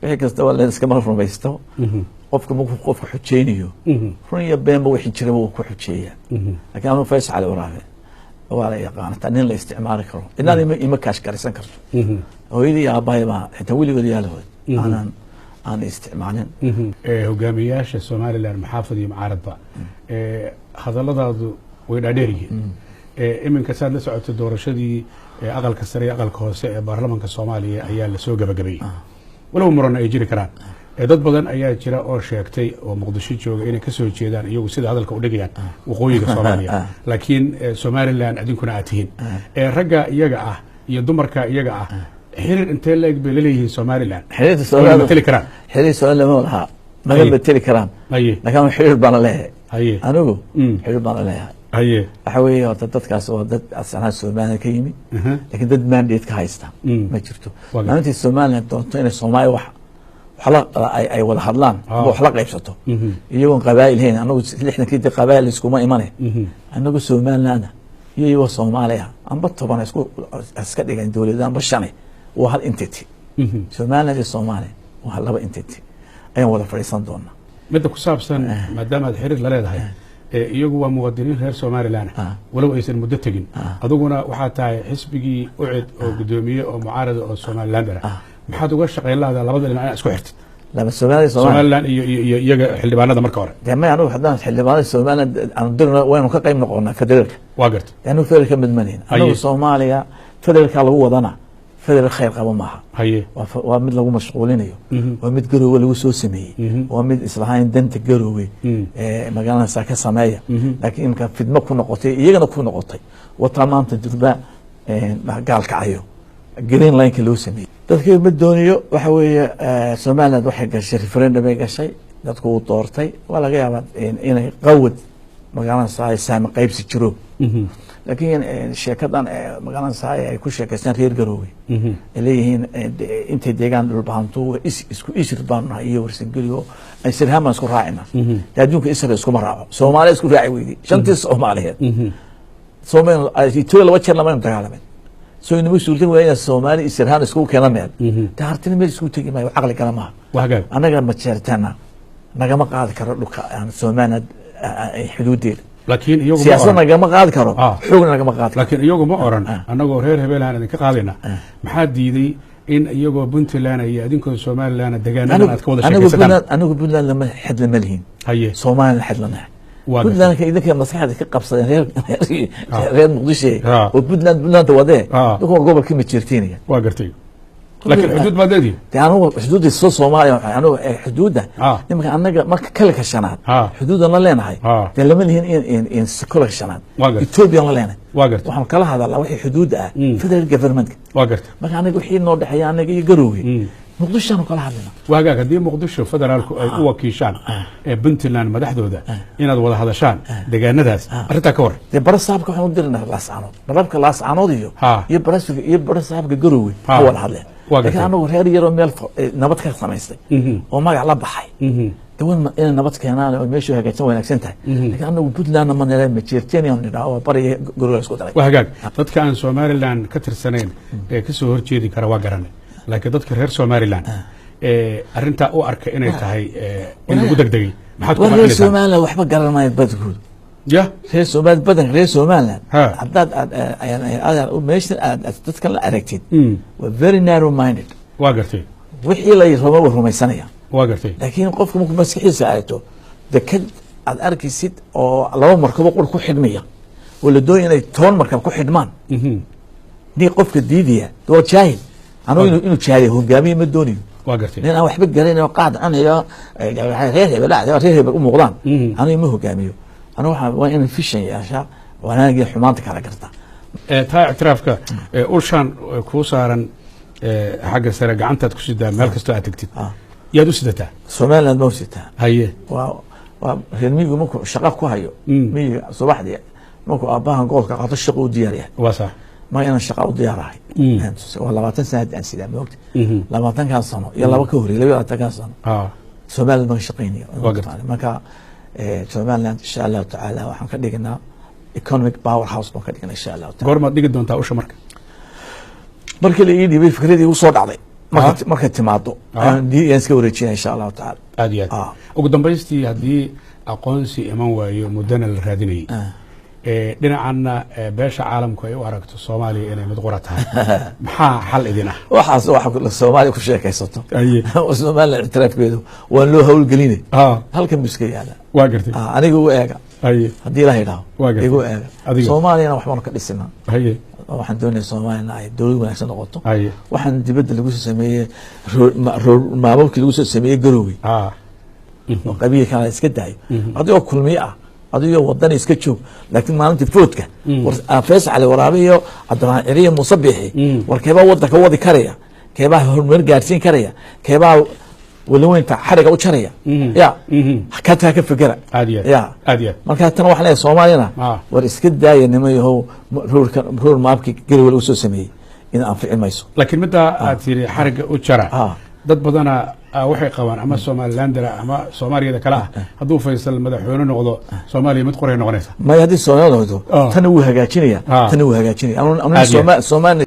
Wixii kastaba la iskama rumaysto. Qofka markuu qofka xujeynayo, run iyo beenba wixii jiraba wuu ku xujeeyaa. Laakiin anu Faysal Cali Waraabe waa la yaqaan, hataa nin la isticmaali karo inaan ima kaash garaysan karto. Hooyadii iyo aabbahay baa xitaa weligood yaalahood aanan aan isticmaalin. Hogaamiyaasha Somaliland, maxaafad iyo mucaaradba, hadalladaadu way dhaadheer yihiin. Iminka saad la socotay, doorashadii aqalka sare iyo aqalka hoose ee baarlamaanka Soomaaliya ayaa lasoo gabagabeeyey, walow muranna ay jiri karaan. Dad badan ayaa jira oo sheegtay oo Muqdisho jooga inay kasoo jeedaan iyagu, sida hadalka u dhigayaan, waqooyiga Soomaaliya, laakiin Somaliland adinkuna aad tihiin. Ragga iyaga ah iyo dumarka iyaga ah xiriir intee la-eg bay laleeyihiin Somaliland? Xiriirka way Soomaaliya mateli karaan? Xiriir Soomaaliya lama laha, naga mateli karaan. Laakiin anu xiriir baan la leeyahay. Anigu xiriir baan la leeyahay. Waxa weeye, horta dadkaas waa dad asalaha Somaliland ka yimi, laakiin dad mandate ka haysta ma jirto. Waa gartay. Maalintii Somaliland doonto inay Soomaaliya wax la ay wada hadlaan ama wax la qaybsato, iyagoon qabaa'il hayn, anagu 60-kii dee qabaa'il iskuma imane. Anagu Somaliland iyo iyagoo Soomaaliya amba 10 isku iska dhigan dowlada amba shane, waa hal entity. Somaliland iyo Soomaaliya waa laba entity, ayaan wada fadhiisan doonaa. Midda ku saabsan, maadaama aad xiriir la leedahay, iyagu waa muwaadiniin reer Somaliland ah, walow aysan muddo tegin. Aduguna waxaa tahay xisbigii UCID oo guddoomiye oo mucaarada oo Somalilander ah. Maxaad uga shaqayn lahdaa labada dhinac inaad isku xirtid? Laba Soomaaliya, Soomaaliya. Somaliland iyo iyaga xildhibaanada marka hore. Dee may, anigu haddaan xildhibaanada Somaliland aanu dirno, waynu ka qayb noqonaa federaalka. Waa gartay. Dee anigu federaalka mid manihin anagu. Soomaaliya federaalka lagu wadana federal khayr qabo maaha. Waa mid lagu mashquulinayo. Waa mid Garoowe lagu soo sameeyey. Waa mid islahayn danta Garoowe ee magaaladaasa ka sameeya, laakiin imka fidmo ku noqotay, iyagana ku noqotay. Wataa maanta durba gaalkacayo green line-ka loo sameeyey. Dadka ma doonayo. Waxa weeye, Somaliland waxay gashay referendum ay gashay, dadku uu doortay. Waa laga yaabaa inay qawad magaalada saay saami qaybsi jiro, laakiin sheekadan magaalada saay ay ku sheekaystaan reer Garoowe ay leeyihiin intay deegaan Dhulbahantu isku isir baanu nahay iyo Warsangeliyo isirhaan baan isku raacina. Dee adduunka isir iskuma raaco. Soomaaliya isku raaci weyday shantii Soomaaliyeed. Soomaaliya Etoobiya laba jeer lamaynu dagaalamin, soo inama suurtan waaya inaa Soomaali isirhaan iskugu keena meel. Dee Hartina meel iskugu tegi maayo, caqli kale maaha. Waa hagaag. Annaga Majeertana nagama qaadi karo dhulka aan Soomaaliya xuduudeeda. Laakiin iyagu ma Siyaasad oran. nagama qaadi karo. Xoogna nagama qaadi karo. Laakiin iyagu ma oran annagoo reer hebeelahan idinka qaadayna. Maxaa diiday in iyagoo Puntland iyo adinkoo Somaliland deegaanadan aad ka wada Anigu sheekaysataan? Puntland, anigu Puntland lama xid lama lihin. Soomaalina xid lanahay. Waa gartay. Puntlandka idinka maskaxda ka qabsadeen reer Muqdisho oo Puntland Puntland wadee. Dadku waa gobolka Majeertiinaya. Waa gartay, laakiin xuduud baad leedihin. Dee anigu xuduudda soo Soomaaliya, anigu xuduudda nimanka annaga marka kalka shanaad xuduudan la leenahay. Dee lama lihin in kolka shanaad. Waa gartay. Ethoobiyan la leenahay. Waa gartay. Waxaan kala hadalnaa wixii xuduudda ah federal governmentka. Waa gartay. Marka anaga wixii noo dhexeeya anaga iyo Garoowe, Muqdishoanu kala hadlina. Waa hagaag. Haddii Muqdisho federaalku ay u wakiishaan ee Puntland madaxdooda inaad wada hadashaan deegaanadaas, arrintaa ka war. Dee bara saabka waxaan u dirinaa Laascaanood, barabka Laascaanood iyo iyo barasiga iyo bara saabka Garoowe ha wada hadleen. Waa Laakiin gartay. anagu reer yaroo meel nabad ka samaystay oo magac la baxay, de wan inay nabad keenaan oo meeshu hagaagsan wanaagsan tahay. Laakiin anagu Puntlandna ma nila, Majeertenian nidhaa oo bariga Garoowe isku daray. Waa hagaag. Dadka aan Somaliland ka tirsanayn ee kasoo horjeedi kara waa garanay, laakiin dadka reer Somaliland ee arrintaa u arka inay tahay in lagu degdegay, maxaad ku War reer qancinaysaa? Somaliland waxba garanmaya badkood. Ya. Reer Somaliland, badanka reer Somaliland, haddaad aad meeshan aad dadkan la aragtid, waa very narrow minded. Waa gartay. Wixii la rabo waa rumaysanaya. Waa gartay. Laakiin qofka markuu maskaxiisa aragto deked aad arkaysid oo laba markabo qur ku xidhmaya oo la doonaya inay 10 markab ku xidhmaan, nin qofka diidaya waa jaahil. Anugu inuu jaahil hogaamiye ma doonayo. Waa gartay. Nin aan waxba garanayn oo qaad cunayo, reer hebel reer hebel u muuqdaan, anigu ma hogaamiyo. Anigu waxaa waa inaan vision yeeshaa, wanaagii xumaanta kala garta. Taa ictiraafka, ushaan kuu saaran xagga sare gacantaad ku sidaa meel kastoo aad tegtid. Yaad u sidataa? Somaliland ma usitaa. Waa reer miyigu markuu shaqo ku hayo miyiga, subaxdii markuu aabbahan goolka qaato shaqo u diyaar yahay. Waa sax. Ma inaan shaqa u diyaarahay. Waa 20 sana hadda aan sidaa, moogta, 20-kan sano iyo laba ka horreeyay, 22-kan sano Somaliland baan ka shaqaynaya. Waa gartay. Marka Somaliland insha Allahu tacaala waxaan ka dhignaa economic power house baan ka dhignaa insha Allahu taala. Goormaad dhigi doontaa usha marka? Markii la ii dhiibay fikradii igu soo dhacday. Markay timaado ayaan iska wareejinaya, insha Allahu tacala. Aad iyo aad. Ugu dambaystii, haddii aqoonsi iman waayo, muddana la raadinayay, dhinacanna beesha caalamku ay u aragto Soomaaliya inay mid qura tahay, maxaa xal idin ah? Waxaas waxa Soomaaliya ku sheekaysato. Soomaaliya ictiraafkeedu waan loo howlgeline, halkan buu iska yaala. Waa gartay. Aniga u eega, haddii la yidhaaho igu eega. Soomaaliyana waxbaanu ka dhisina. Waxaan doonaya Soomaaliyana ay dowlad wanaagsan noqoto. Waxaan dibadda lagu soo sameeyey, maamulkii lagu soo sameeyey Garowey oo qabiilkan iska daayo. Adigoo Kulmiye ah, adigoo Wadani iska joog, laakiin maalintii vote-ka Faysal Cali Waraabe iyo Cabdiraxmaan Ciriyo Muuse Biixi, war keebaa wadanka wadi karaya? Keebaa horumar gaarsiin karaya? Keebaa walaweynta xariga u jaraya? Ya kataa ka fikera. Ya marka tan waxaan leeyahay Soomaaliyana, war iska daaya nima yahow, road-ka road map-kii Garowe lagu soo sameeyey in anfici mayso. Laakiin middaa aad tiri xariga u jara, dad badana waxay qabaan, ama Somalilandera ama Soomaaliyada kale ah, hadduu Faysal madaxweyne noqdo, Soomaaliya mid qoray noqonaysa. May, haddii Soomaaliya noqdo, tana wuu hagaajinaya, tana wuu hagaajinaya. Somaali.